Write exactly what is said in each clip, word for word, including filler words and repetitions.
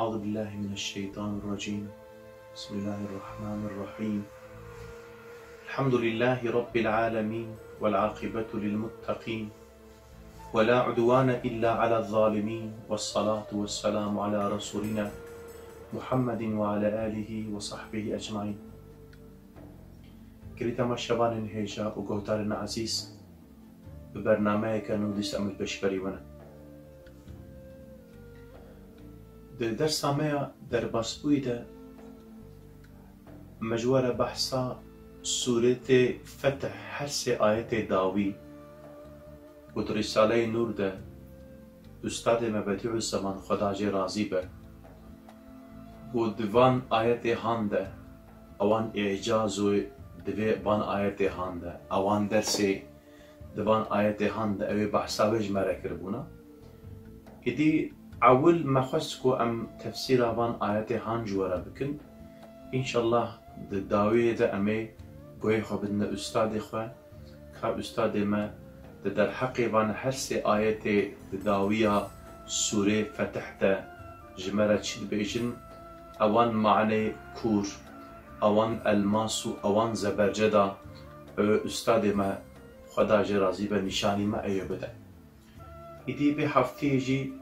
أعوذ بالله من الشيطان الرجيم. بسم الله الرحمن الرحيم. الحمد لله رب العالمين، والعاقبة للمتقين، ولا عدوان إلا على الظالمين، والصلاة والسلام على رسولنا محمد وعلى آله وصحبه أجمعين. Girî temaşevanên hêja û guhdarên ezîz, bi bernameyeke nû dîsa em li pêşberî we ne. Di dersa me ya derbasbûyî de me ji we re behsa sûretê Fetih, her sê ayetê dawî ku di Rîsaleyê Nûr de Ustadê me Bedîuzzeman, Xweda jê razî be, ku di van ayetê han de, ewan îcaz û di vê van ayetê han de, ewan dersê di van ayetê han de, ew ê behsa wê ji me re kiribûna. Îdî ewil me xwest ku em tefsîra van ayetê han ji we re bikin. Înşallah di dawiyê de em ê guhê xwe bidine ustadê xwe, ka ustadê me di derheqê van her sê ayetê di dawiya sûrê Fetih de ji me re çi dibêjin, ewan manê kûr, ewan elmas û ewan zeberceda, ew ê ustadê me, Xweda jê razî be, nîşanî me, ew ê bide. Îdî vê hefteyê jî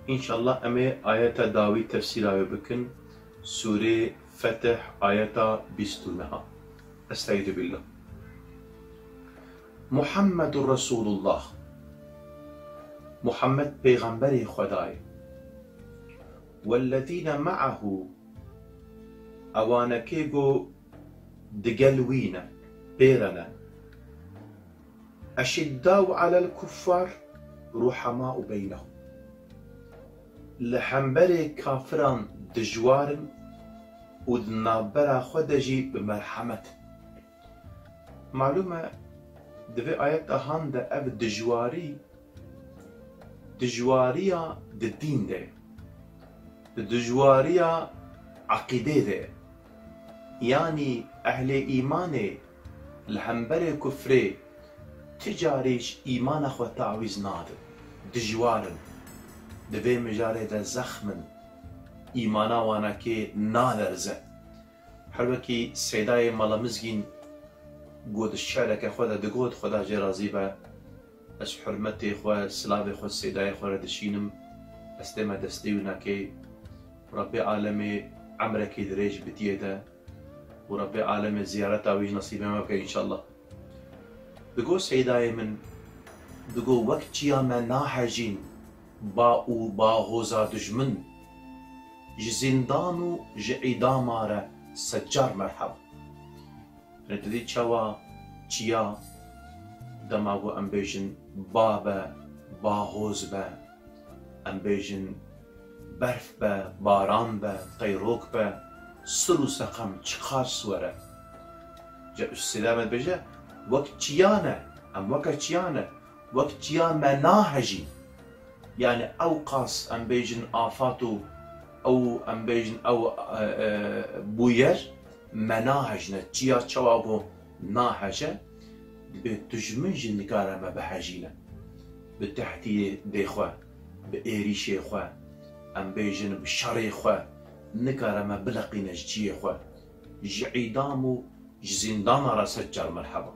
înşallah em ê ayeta dawî tefsîra wê bikin. Sûrê Fetih, ayeta bîst û neh. Estaizu billah. Muhammedur Resulullah. Muhammed pêxemberê Xwedayê. Wellezîne me'ahu. Ewanekê ku digel wî ne, pê re ne. Eşiddau alel kuffar, ruhamau beynehum. Li hemberê kafiran dijwar in û di navbera xwe de jî bi merhemet in. Malûm e, di vê ayeta han de ev dijwarî, dijwariya di dîn de, di dijwariya eqîdê de, yanî ehlê îmanê li hemberê kufrê ti carî ji îmana xwe tawîz nadin, dijwar in, di vê mijarê de zexm in, îmana wanekê nalerze. Her wekî Seydayê Mala Mizgîn got, şereke xwe de digot, Xweda jê razî be, ez hurmetê xwe, silavê xwe Seydayê xwe re dişînim, ez tême destê wî nakê, Rebbê alemê emrekî dirêj bidiyê de û Rebbê alemê ziyareta wî ji nesîbê me bike înşallah. Digo Seydayê min, digo wek çiya me nahejîn ba û bahoza dijmin, ji zîndan û ji îdama re sedcar merheba. Yanî tu dî çawa çiya dema ku em bêjin ba be, bahoz be, em bêjin berf be, baran be, teyrok be, sil û seqem çiqas were. Ji Sêda me dibêje, wek çiya ne, em weke çiya ne, wek çiya me nahejî. Yanî ew qas em bêjin afat û ew em bêjin ew, e, e, bûyer me nahejne. Çiya çawa ku naheje, dibê dijmin jî nikare me bihejîne. Bi tehdîdê xwe, bi êrîşê xwe, em bêjin bi şerê xwe, nikare me bileqîne ji ciyê xwe. Ji îdam û ji zîndana re sed car merheba.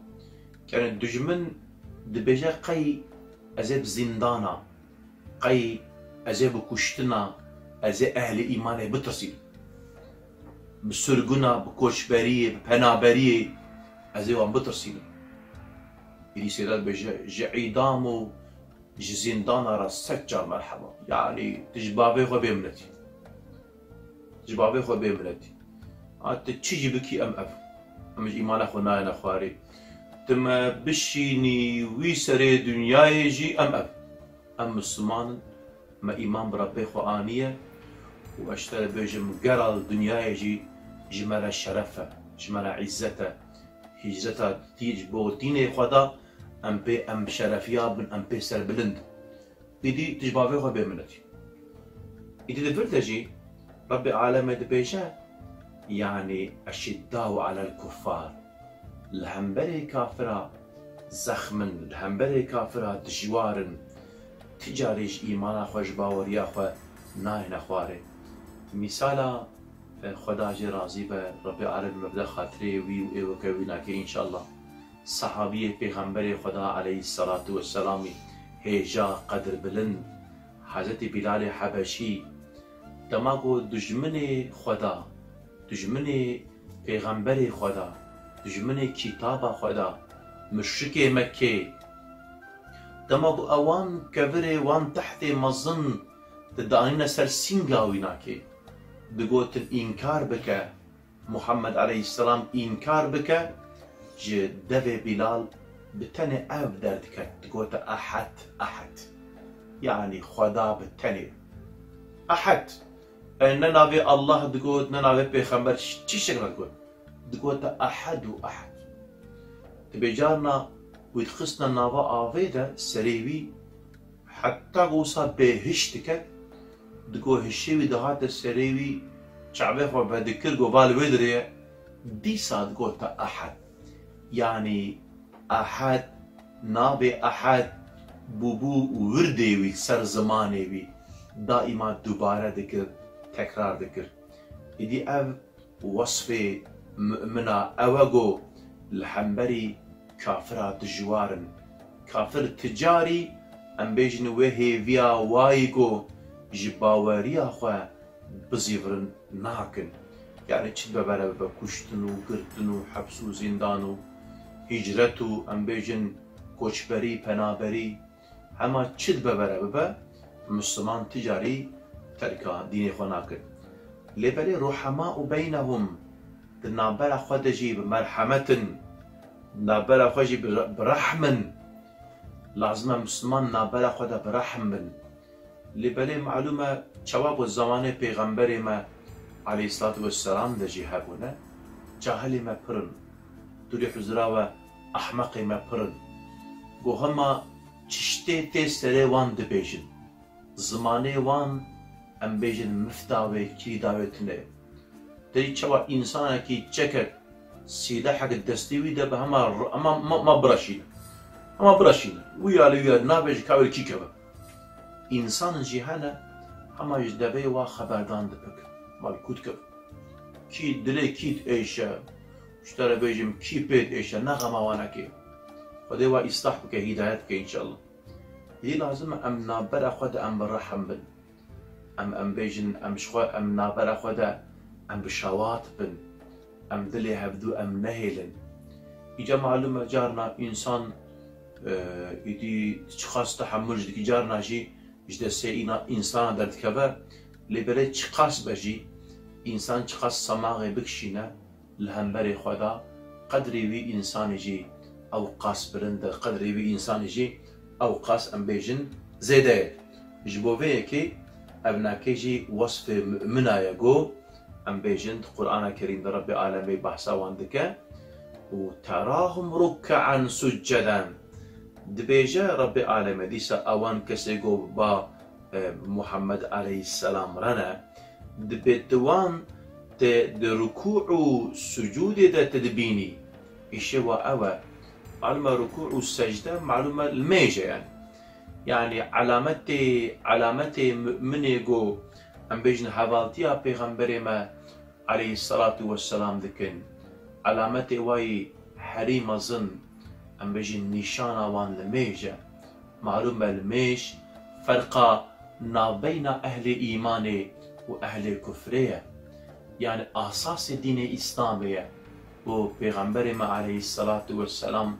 Yanî dijmin dibêje qey ez ê bi zîndana, qey ez ê bi kuştina, ez ê ehlê îmanê bitirsînim. Bi sirguna, bi koçberiyê, bi penaberiyê ez ê wan bitirsînim. Îdî Sêda dibêje, ji îdam û ji zîndana re sed car merheba. Yanî tu ji bavê xwe bê minetî. Ji bavê xwe bê minetî. A tu çi jî bikî em ev. Em ji îmana xwe nayêne xwarê. Tu me bişînî wî serê dinyayê jî em ev. Em Misliman in, me îman bi Rebbê xwe aniye û ez ji te re bêjim, gera li dinyayê jî ji me re şeref e, ji me re îzzet e. Hîcreta dî-, ji bo dînê xwe da, em pê, em bi şerefiya bin, em pê serbilind in. Îdî tu ji bavê xwe bê minetî. Îdî di vir de jî Rebbê alemê dibêje, yanî eşiddau alel kuffar, li hemberê kafira zexm in, li hemberê kafira dijwar in, ti carî ji îmana xwe, ji baweriya xwe nayêne xwarê. Mîsala, e, Xweda jê razî be, Rebbê Alem me bide xatirê wî û ê weke wî nake înşallah. Sehabiyê Pêxemberê Xweda aleyhisselatu vesselamî hêja qedirbilind, Hezretî Bîlalê Hebeşî, dema ku dijminê Xweda, dijminê Pêxemberê Xweda, dijminê kitaba Xweda, muşrikê Mekkê, dema ku ewan kevirê wan tehtê mezin didanîne ser sînga wî nakê, digotin înkar bike, Muhammed aleyhisselam înkar bike, ji devê Bîlal bi tenê ev derdiket, digote ehed, ehed. Yanî Xweda bi tenê. Ehed. E, ne navê Allah digot, ne navê Pêxember, çi şekil digot? Digote ehed û ehed. Dibê carna wî dixistine nava avê de serê wî, heta ku wisa bêhiş diket, digo hişê wî dihate serê wî, çavê xwe vedikir, go va li wê dirê ye, dîsa digote ehed. Yanî ehed, navê ehed bûbû wirdê wî ser zimanê wî, daîma dubare dikir, tekrar dikir. Îdî ev wesfê mumina ew e ku li hemberî kafira dijwar in. Kafir ti carî, em bêjin, wê hêviya wayî ku ji baweriya xwe bizîvirin nakin. Yanî çi dibe bere bibe, kuştin û girtin û heps û zîndan û hicret û, em bêjin, koçberî, penaberî, hema çi dibe bere bibe, Misliman ti carî terka dînê xwe nakin. Lê belê ruhemau beynehum, di navbera xwe de jî bi merhemet in, di navbera xwe jî bi, bi rehm in. Lazim e Misliman navbera xwe de bi rehm bin. Lê belê malûm e çawa ku zemanê pêxemberê me aleyhisselatu vesselam de jî hebûne, cahilê me pir in. Dûrî huzura we, ehmeqê me pir in. Ku hema çiştê tê serê wan dibêjin. Zimanê wan, em bêjin, mifta wê, kilîda wê tune ye. Te dî çawa însanekî çekek, sîlehek destê wî de be, hema r-, hema ma, ma bireşîne. Hema bireşîne. Wî ya li wî ya nabe ji kawê kî keve. Însan jî hene, hema ji devê wa xeberdan dibik. Mal kût keve. Kî dilê kî diêşe, ji te re bêjim, kî pê diêşe, ne xema wanekê. Xwedê wa îslah bike, hîdayet bike înşallah. Yê lazim e em navbera xwe de em bi rehm bin. Em, em bêjin, em ji xwe, em navbera xwe de em bi şewat bin. Em dilê hevdû em nehêlin. Îca malûm e carna însan, e, îdî çiqas tehemûl jî dikî, carna jî ji destê îna-, însana derdikeve. Lê belê çiqas be jî, însan çiqas semaxê bikişîne, li hemberê xwe de qedrê wî însanê jî ew qas bilind e, qedrê wî însanê jî ew qas, em bêjin, zêde ye. Ji bo vê yekê ev nake jî wesfê mumina ye ku, em bêjin, di Qur'ana Kerîm de Rebbê Alemê behsa wan dike û terahum rukke'en succeden. Dibêje Rebbê Alemê, dîsa ewan kesê ku ba e, Muhammed aleyhisselam re ne, dibê tu wan te di rukû û sucûdê de te dibînî. Îşê wa ew e. Malûm e rukû û secde, malûm e, li mêj e yani. Yani alametê, alametê mu'minê ku, em bêjin, hevaltiya Pêxemberê me aleyhisselatu vesselam dikin. Alametê wayî herî mezin, em bêjin nîşana wan li mêj e. Malûm e li mêj ferqa navbeyna ehlê îmanê û ehlê kufrê ye. Yani asasê dînê Îslamê ye. Û Pêxemberê me aleyhisselatu vesselam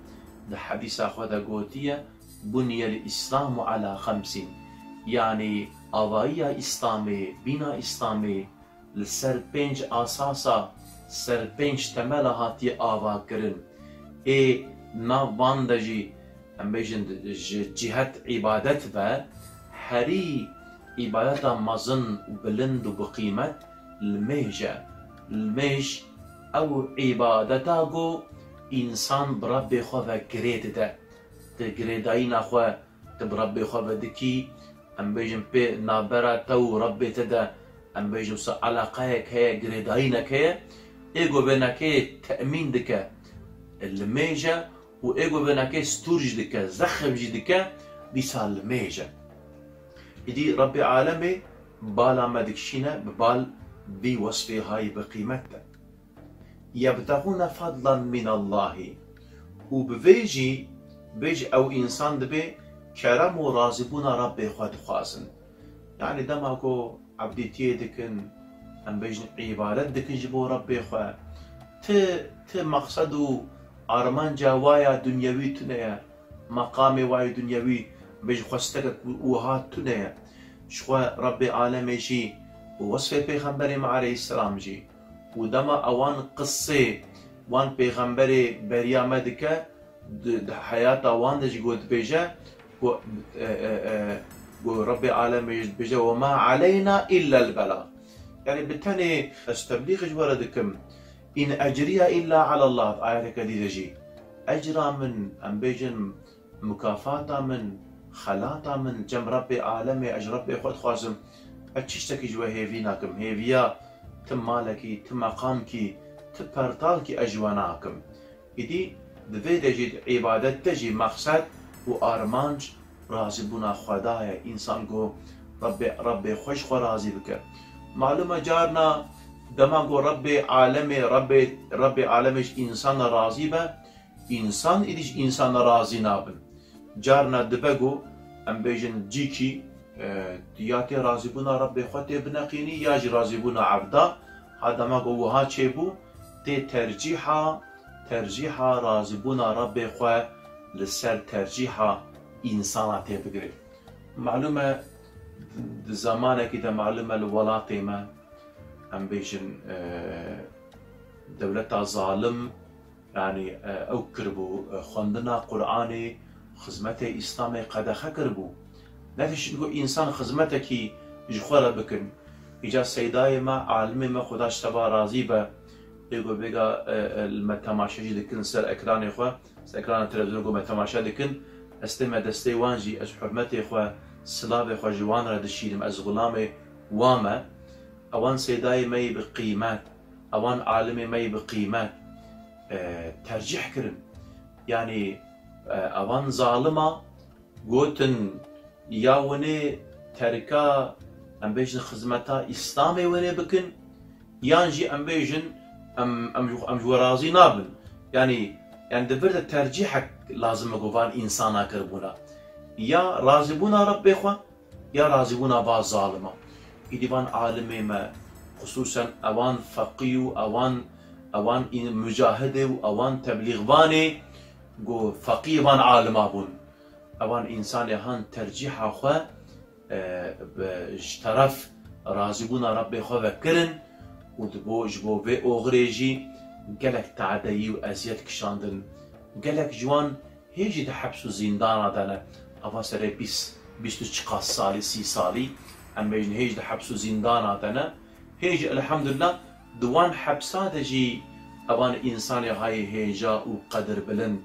di hedîsa xwe de gotiye, "Buniyel Îslamu ala xemsîn." Yani avayiya Îslamê, bîna Îslamê, li ser pênc asasa, ser pênc temela hatiye avakirin. Ê nav van de jî, em bêjin, ji cihet îbadet ve, herî îbadeta mezin û bilind û bi qîmet li mêj e. Li mêj ew îbadeta ku însan bi Rebbê xwe ve girê dide. Di girêdayîna xwe tu bi Rebbê xwe ve dikî, em bêjin pê navbera te û Rebbê te de, em bêjin wisa eleqeyek heye, girêdayînek heye, ê ku vê nekê temîn dike li mêj e û ê ku vê nekê stûr jî dike, zexm jî dike, dîsa li mêj e. Îdî Rebbê Alemê Bala me dikişîne bi bal vî wesfê hayî bi qîmet de. Yebtexûne fedlen mînallahî. Û bi vê jî bêjî ew însan dibê kerem û razîbûna Rebbê xwe dixwazin. Yanî dema ku ebdîtiyê dikin, em bêjin îbadet dikin ji bo Rebbê xwe, ti, ti mexsed û armanca wa ya dunyewî tune ye, meqamê wa yê dunyewî, bêjî xwestekek wiha tune ye. Ji xwe Rebbê alemê jî û wesfê Pêxemberê me aleyhisselam jî û dema ewan qisê wan pêxemberê beriya me dike, di, di heyata wan de jî got dibêje, ku, e, e, e, ku Rebbê alemê jî dibêje, "Ve ma aleyna illa el belag." Yani bi tenê ez teblîx ji we re dikim. "In ecriye illa alallah." Ayeteke dî de jî. Ecra min, em bêjin, mukafata min, xelata min, cem Rebbê alemê, ez ji Rebbê xwe dixwazim. Ez çiştekî ji we hêvî nakim. Hêviya ti malekî, ti meqamkî, ti pertalkî ez ji we nakim. Îdî di vê de jî, di îbadet de jî mexsed û armanc razîbûna Xweda ye. Însan ku Rebbê, Rebbê xwe ji xwe razî bike. Malûm e carna dema ku Rebbê alemê, Rebbê, Rebbê alemê ji însan re razî be, însan îdî ji însan re razî nabin. Carna dibe ku em bêjin cîkî, e, ya tê razîbûna Rebbê xwe tê bineqînî ya jî razîbûna evda. Ha dema ku wiha çêbû, tê tercîha, tercîha razîbûna Rebbê xwe li ser tercîha însana tê bigirê. Malûm e, di zemanekî de malûm e li welatê me, em bêjin, e, dewleta zalim, yanî, e, ew kiribû, e, xwendina Qur'anê, xizmetê Îslamê qedexe kiribû. Ne tişt ku însan xizmetekî ji xwe re bikin. Îca seydayê me, alimê me, Xuda ji te ve razî be, ê ku vêga, e, e, li me temaşe jî dikin ser ekranê xwe, ser ekrana televîzyonê ku me temaşe dikin, ez tême destê wan jî, ez hurmetê xwe, silavê xwe ji wan re dişînim, ez xulamê wan me. Ewan seydayê me yî bi qîmet, ewan alimê me yî bi qîmet, e, tercîh kirin. Yanî, e, ewan zalima gotin, ya winê terka, em bêjin, xizmeta Îslamê winê bikin, yan jî em bêjin, em, em, em ji we razî nabin. Yanî, yanî di vir de tercîhek lazim e ku van însana kiribûna. Ya razîbûna Rebbê xwe, ya razîbûna va zalima. Îdî van alimê me, xisûsen ewan feqî û ewan, ewan în-, mucahidê û ewan teblîxvanê ku feqî van alima bûn. Ewan însanê han tercîha xwe, e, bi, ji teref razîbûna Rebbê xwe ve kirin û di bo, ji bo vê oxirê jî gelek tadeyî û eziyet kişandin. Gelek ji wan hê jî di heps û zîndana de ne. Ava serê bîst, bîst û çiqas salî, sî salî, em bêjin hê jî di heps û zîndana de ne. Hê jî elhamdulillah di wan hepsa de jî evan însanê hayê hêja û qedirbilind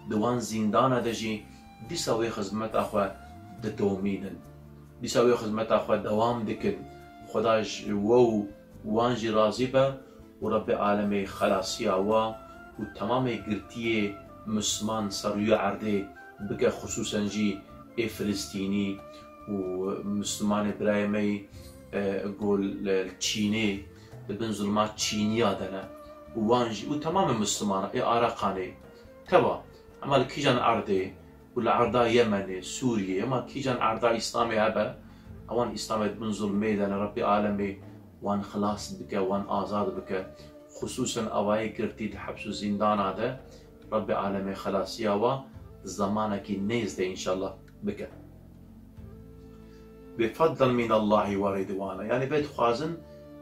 di wan zîndana de jî dîsa wê xizmeta xwe didomînin. Dîsa wê xizmeta xwe dewam dikin. Xweda ji we û wan jî razî be û Rebbê alemê xelasiya wa û temamê girtiyê Misliman ser rûyê erdê bike, xisûsen jî ê Filistînî û Mislimanê birayê me yî, e, ku li Çînê di bin zulma Çîniya de ne û wan jî û temamê Mislimana ê Araqanê teva hema li kîjan erdê û li erda Yemenê, Sûriyê, hema kîjan erda Îslamê hebe, ewan Îslamê di bin zulmê de ne, Rebbê alemê wan xilas bike, wan azad bike. Xisûsen avayê girtî di heps û zîndana de, Rebbê alemê xelasiya wa di zemanekî nêz de înşallah bike. Bi fedlen min Allahî we rîdwana. Yanî vê dixwazin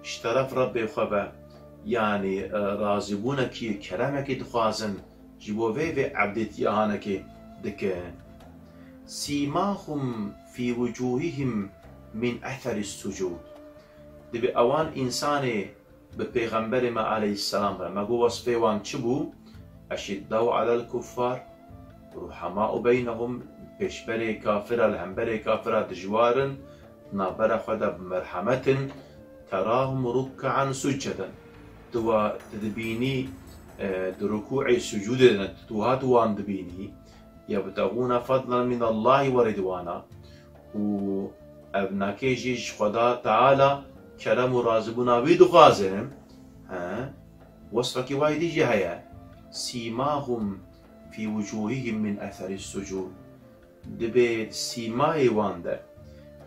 ji teref Rebbê xwe ve, yanî, e, razîbûnekî, keremekî dixwazin, ji bo vê vê ebdîtiya hanekê dikin. Sîmahum fî wucûhihim min etheris sucûd. Dibê ewan însanê bi Pêxemberê me aleyhisselam re, me got wesfê wan çi bû? Eşîddau alel kuffar, ruhemau beynehum, pêşberê kafira, li hemberê kafira dijwar in, navbera xwe de bi merhemet in, terahum rukkaan succeden. Tu wa, tu dibînî, e, di rukûê sucûdê de ne, tu wiha tu wan dibînî. Yebtexûne fedlen min Allahî we rîdwana. Û Ev nakê jî ji Xweda Teala kerem û razîbûna wî dixwazin. He? Wesfekî wayî dî jî heye. Sîmahum fî wucûhihim min eserî sucûd. Dibê sîmayê wan de,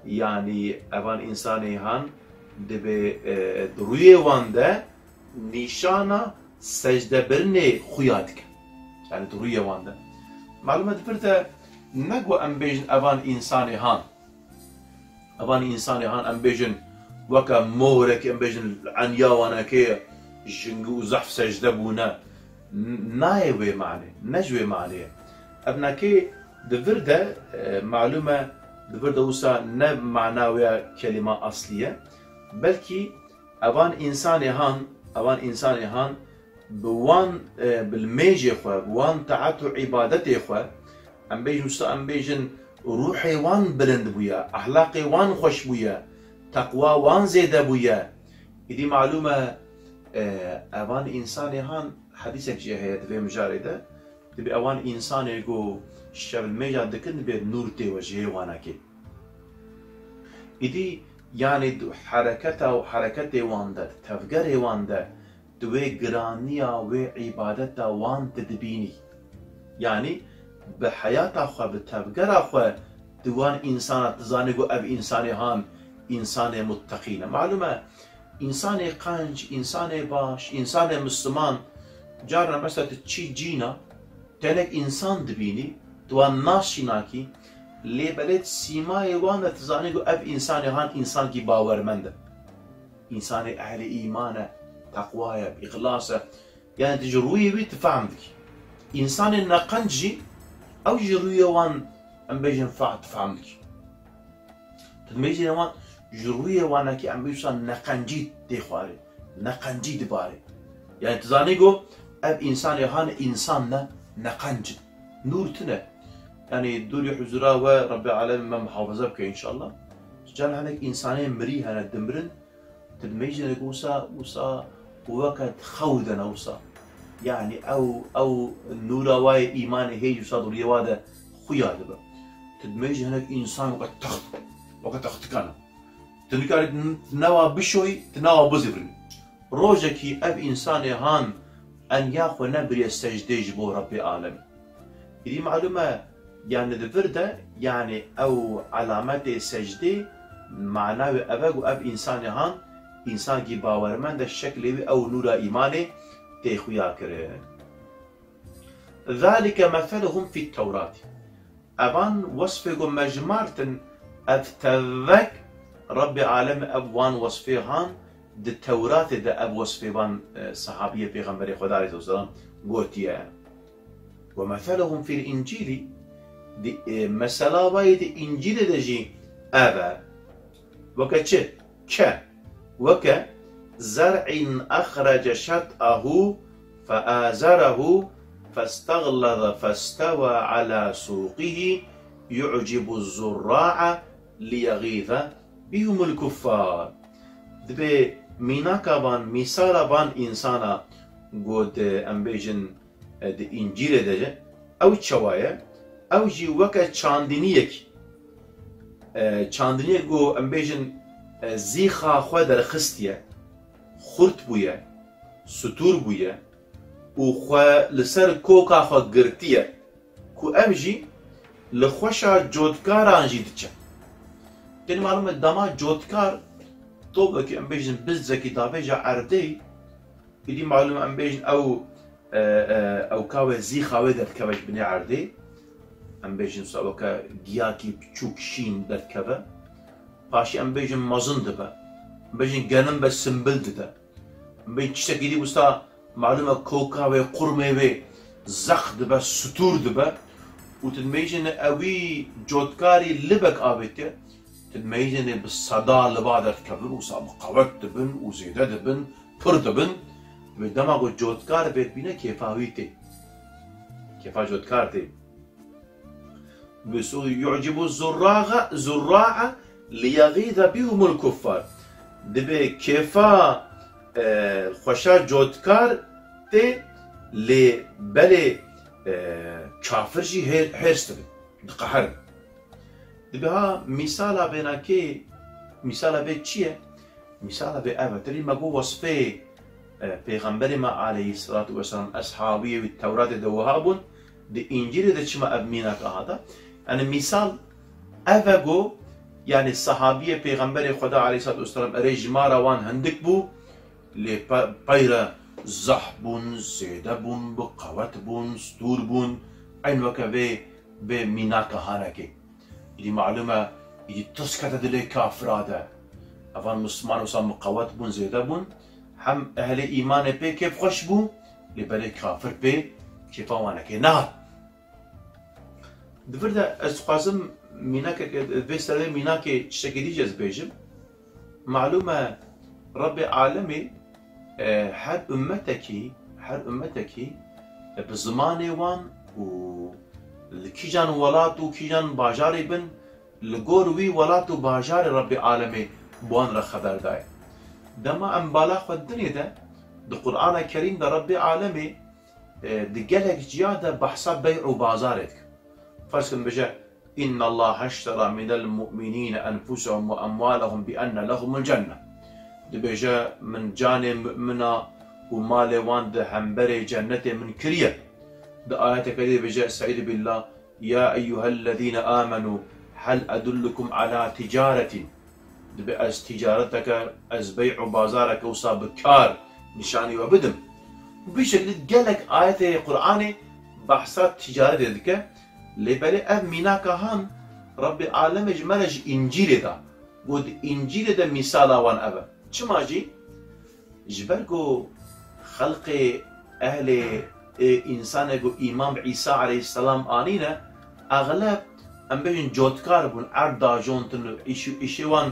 yanî evan însanê han dibê, e, di rûyê wan de nîşana secdebirinê xuya dike. Yanî di rûyê wan de. Malûm e di vir de ne ku em bêjin evan însanê han. Evan însanê han em bêjin weke morekî, em bêjin enya wanekê jingî û zehf secde bûne. N-, nayê wê manê, ne ji wê manê ye. Ev nakê di vir de, e, malûm e, di vir de wisa ne mana wê ya kelîma aslî ye. Belkî evan însanê han, evan însanê han bi wan, e, bi limêjê xwe, bi wan taet û îbadetê xwe, em bêjin wisa, em bêjin ruhê wan bilind bûye, ehlaqê wan xweş bûye, teqwa wan zêde bûye. Îdî malûm e, e, evan însanê han hedîsek jê heye di vê mijarê de. Dibê ewan însanê ku şev li mêja dikin, dibê nûr tê we ji hê wanekê. Îdî, yanî di hereketa û hereketê wan de, di tevgerê wan de, di wê giraniya wê îbadeta wan tu dibînî. Yanî bi heyata xwe, bi tevgera xwe tu wan însana dizanî ku ev însanê han, însanê mutteqî ne. Malûm e, însanê qenc, însanê baş, însanê misliman, carna mesela tu çî cîna, tenek însan dibînî, tu wan nas jî nakî, lê belê di sîmayê wan de tu zanî ku ev însanê han însankî bawermend e. Însanê ehlê îman e, teqwa ye, îxlas e. Yanî tu ji rûyê wî tu fehm dikî. Însanên neqenc jî, ew ji rûyê wan, em bêjin, fe-, tu fehm dikî. Tu dibêjî wan ji rûyê wanekî em bêjin neqencî tê xwarê, neqencî dibarê. Yanî tu zanî ku ev însanê han însan ne, neqenc in. Nûr tune. Yanî dûrî huzura we Rebbê Alemî me muhafaza bike înşallah. Can hinek însanê mirî hene dimirin, tu dibêjî wisa, wisa weke xew de ne wisa. Yanî ew, ew nûra wa yê îmanê hê jî wisa di rûyê wa de xuya dibe. Tu dibêjî hinek însan weke text, weke textikan e. Tu nikarî newa bişoyî, tu newa bizîvirî. Rojekî ev însanê han enya xwe nebiriye secdê ji bo Rebbê Alemî. Îdî malûm e, yanî di vir de, yanî ew elametê secdê, mana wê ev e ku ev însanê han, însankî bawermend e, şeklê wî ew nûra îmanê tê xuya kirin. Zalike meseluhum fî tewratî. Evan wesfê ku me jimartin, ev tevek Rebbê Alemî ev wan wesfê han, di Tewratê de ev wesfê van, e, sehabiyê Pêxemberê Xweda aleyhisselam gotiye. Ve meseluhum fîl încîlî, di, e, mesela wayê di Încîlê de jî ev e. Weke çi? Ke. Weke zer'in exrece şet'ahu feazerehu festexleze festewa ala suqihi yu'cibu zurra'a liyexîze bihumul kuffar. Dibê mînaka van, mîsala van însana got, em bêjin, e, di Încîlê de, ew çawa ye? Ew jî weke çandiniyek, e, çandiniyek ku em bêjin, e, zîxa xwe derxistiye, xurt bûye, stûr bûye û xwe li ser koka xwe girtiye, ku ev jî li xweşa cotkaran jî diçe. Tenê malûm e dema cotkar topekî em bêjin bizrekî davêje erdê, Îdî malûm em bêjin ew, e, e, ew ka wê zîxa wê derdikeve ji binê erdê. Em bêjin wisa weke giyakî biçûk şîn derdikeve. Paşî em bêjin mezin dibe. Em bêjin genim be simbil dide. Em bêjin tiştekî dî wisa malûm e koka wê, qurmê wê zext dibe, stûr dibe. Û tu dibêjin ewî cotkarî libek avêtiye. Tu dibêjin bi seda liba derdikevin, wisa bi qewet dibin û zêde dibin. Pir dibin. Wê dema ku cotkar vê dibîne kêfa wî tê. Kêfa cotkar tê. Bi su-, yu'cibu zurra'a, zurra'a liyagîze bihumul kuffar. Dibê kêfa, e, xweşa cotkar tê, lê belê, e, kafir jî hêr-, hêrs dibin. Diqeherin. Dibe ha mîsala vênakê, mîsala vê çi ye? Mîsala vê ev e. Tirî me got wesfê, e, Pêxemberê me aleyhisselatu vesselam, eshabiyê wî Tewratê de wiha bûn, di Încîlê de çima ev mînaka hata? Yani mîsal ev e got, yani sahabiyê Pêxemberê Xweda aleyhisselatu vesselam erê jimara wan hindik bû, lê pe-, peyre zehf bûn, zêde bûn, bi qewet bûn, stûr bûn, eyn weke vê, vê mînaka hanekê. Îdî malûm e, îdî tirs kete dilê kafira de. Evan Misliman wisa miqewet bûn, zêde bûn. Hem ehlê îmanê pê kêfxweş bû, lê belê kafir pê kêfa wanekê nehat. Di vir de ez dixwazim mînakeke, vê serê mînakê tiştekê dî jî ez bêjim. Malûm e, Rebbê Alemê, e, her ummetekî, her ummetekî, e, bi zimanê wan û li kîjan welat û kîjan bajarê bin, li gor wî welat û bajarê Rebbê Alemê bi wan re xeber daye. Dema em bala xwe dinê de, di Qur'ana Kerîm de Rebbê Alemê, e, di gelek ciya de behsa bey û bazarê dike. Ferz kin bêje, "Inna Allah eştera minel mu'minîne enfusehum ve emwalehum bi enne lehumul cenne." Dibêje, "Min canê mu'mina û malê wan di hemberê cennetê min kiriye." Di ayeteke dî dibêje, "Estaizu billah, ya eyyuhellezîne amenu, hel edullukum ala ticaretin." Dibe ez ticareteke, ez bey û bazareke wisa bi kar nîşanî we bidim. Bi şeklî gelek ayetê Qur'anê behsa ticaretê dike. Lê belê ev mînaka han Rebbê Alemê ji me re ji Încîlê da. Got, Încîlê de mîsala wan ev e. Çima jî? Ji ber ku xelqê ehlê, ê, însanê ku Îmam Îsa aleyhisselam anîne, exleb, em bêjin, cotkar bûn, erd dajontin, îş-, îşê wan,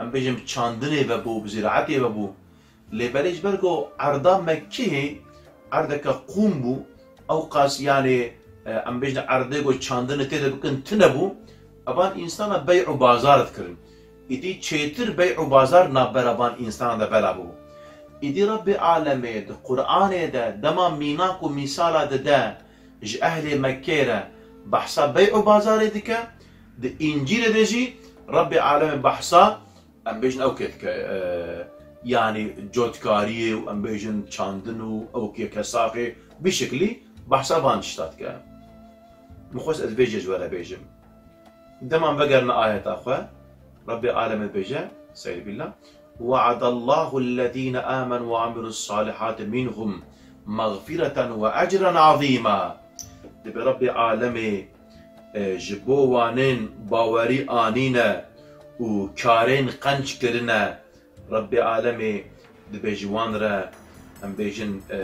em bêjin, bi çandinê ve bû, bi zîraetê ve bû. Lê belê ji ber ku erda Mekkeyê erdeke qûm bû, ewqas, yanî, e, em bêjin erdê ku çandinê tê de bikin tune bû, evan însana bey û bazar dikirin. Îdî çêtir bey û bazar navbera van însana de bela bû. Îdî Rebbê Alemê di Qur'anê de dema mînak û mîsala dide ji ehlê Mekkeyê re behsa bey û bazarê dike, di Încîlê de jî Rebbê Alemê behsa em bêjin ew kê dike, e, yanî cotkariyê û em bêjin çandin û ew kê kesaxê bi şeklî behsa van tişta dike. Min xwest ez vê jê ji we re bêjim. Dema em vegerine ayeta xwe, Rebbê Alemê dibêje, Estaizu billah, "We'adallahul lezîne amenu ve amilus salihati minhum mexfireten ve ecren azîma." Dibe Rebbê Alemê e, ji bo wanên bawerî anîne û karên qenc kirine, Rebbê Alemê dibe ji wan re, em bêjin, e, e,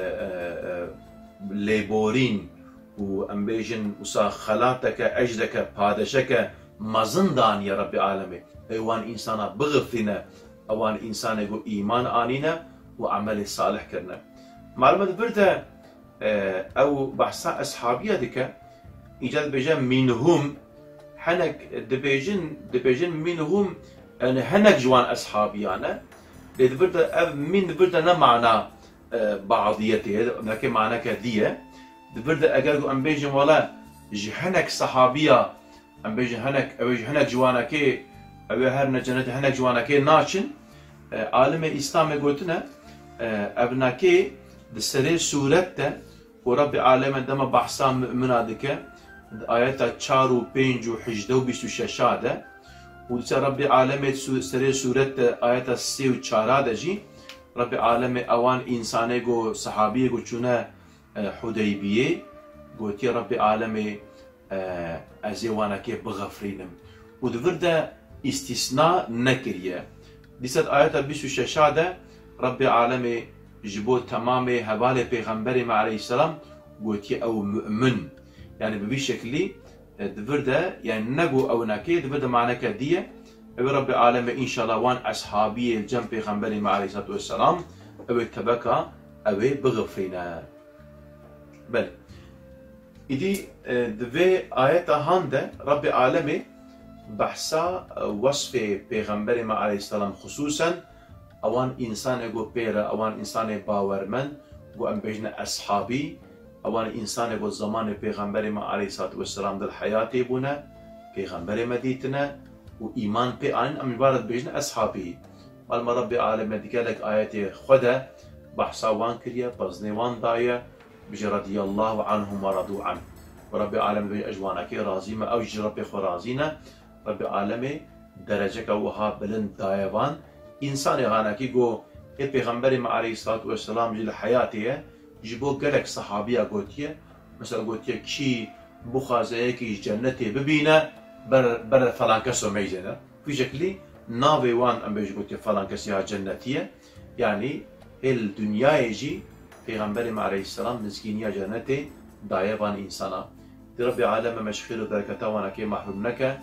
e, lêborîn û em bêjin wisa xelateke, ecreke, padeşeke mezin daniye Rebbê Alemê. Ê wan însana bixifrîne, ewan însanê ku îman anîne û emelê salih kirine. Malum e di vir de, e, ew behsa eshabiya dike, îca dibêje minhum, hinek dibêjin, dibêjin minhum, yani hinek ji wan eshabiyan e. Lê di vir de ev min di vir de ne mana, e, badiyetê ye, neke maneke dî ye. Di vir de eger ku em bêjin wele ji hinek sehabiya, em bêjin hinek, ew ê ji hinek ji wanekê, ew ê herine cenetê, hinek ji wanekê naçin. E, alimê Îslamê gotine, e, ev nakê di serê sûret de ku Rebbê Alemê dema behsa mumina dike, di ayeta çar û pênc û hejdeh û bîst û şeş de, û dîsa Rebbê Alemê di sû-, serê sûret de ayeta sê û çar de jî, Rebbê Alemê ewan însanê ku, sehabiyê ku çûne, e, Hudeybiyê, gotiye Rebbê Alemê, e, ez ê wanekê bixefrînim. Û di vir de îstîsna nekiriye. Dîsa di ayeta bîst û şeş de Rebbê Alemê ji bo temamê hevalê Pêxemberê me aleyhisselam gotiye ew mu'min. Yani bi vî şeklî, e, di vir de, yani ne got ew nakê, di vir de maneke dî ye. Ew ê Rebbê Alemê înşallah wan eshabiyê li cem Pêxemberê me aleyhisselatu vesselam, ew ê tebeka, ew ê bixifrîne. Belê. Îdî, e, di vê ayeta han de Rebbê Alemê behsa, e, wesfê Pêxemberê me aleyhisselam xisûsen ewan însanê ku pê re, ewan însanê bawermend, ku em bêjine eshabî, ewan însanê ku zemanê Pêxemberê me aleyhisselatu vesselam di heyatê bûne, Pêxemberê me dîtine û îman pê anîn, em ji wan re dibêjin eshabî. Malma Rebbê Aleme di gelek ayetê xwe de behsa wan kiriye, pezinê wan daye, bije radiyallahu anhum ve radu anh. Û Rebbê Alem dibêje ez ji wanekê razî me, ew jî ji Rebbê xwe razî ne. Rebbê Alemê dereceke wiha bilind daye van. Însanê hanekî go ê Pêxemberê me aleyhissalatu vesselam jî li heyatê ye, ji bo gelek sehabiya gotiye. Mesela gotiye, kî bixwaze yekî ji cennetê bibîne, ber, ber falan keso meyzêne. Vî şekilî navê wan em bêjin gotiye falan kes ya cennetî ye. Yanî hê li dinyayê jî Pêxemberê me aleyhisselam mizgîniya cennetê daye van însana. Di Rebbê Aleme me ji xêr û bereketa wanekê mehrûm neke.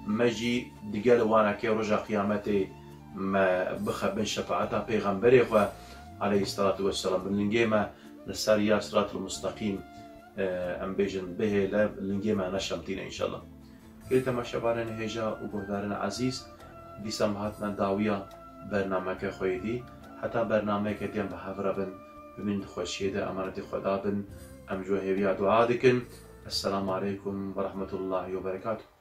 Me jî digel wanekê roja qiyametê me bixe bin şefaeta Pêxemberê xwe aleyhisselatu vesselam. Bin lingê me li ser ya siratul mustaqîm, e, em bêjin bihêle, lingê me neşemtîne înşallah. Gelî temaşevanên hêja û guhdarên ezîz, dîsa me hatine dawiya bernameke xwe yê dî. Heta bernameyeke dî em bi hev re bin, bi min xweşiyê de emanetê Xweda bin. Em ji we hêviya dua dikin. Esselamu aleykum ve rahmetullahi ve berekatuh.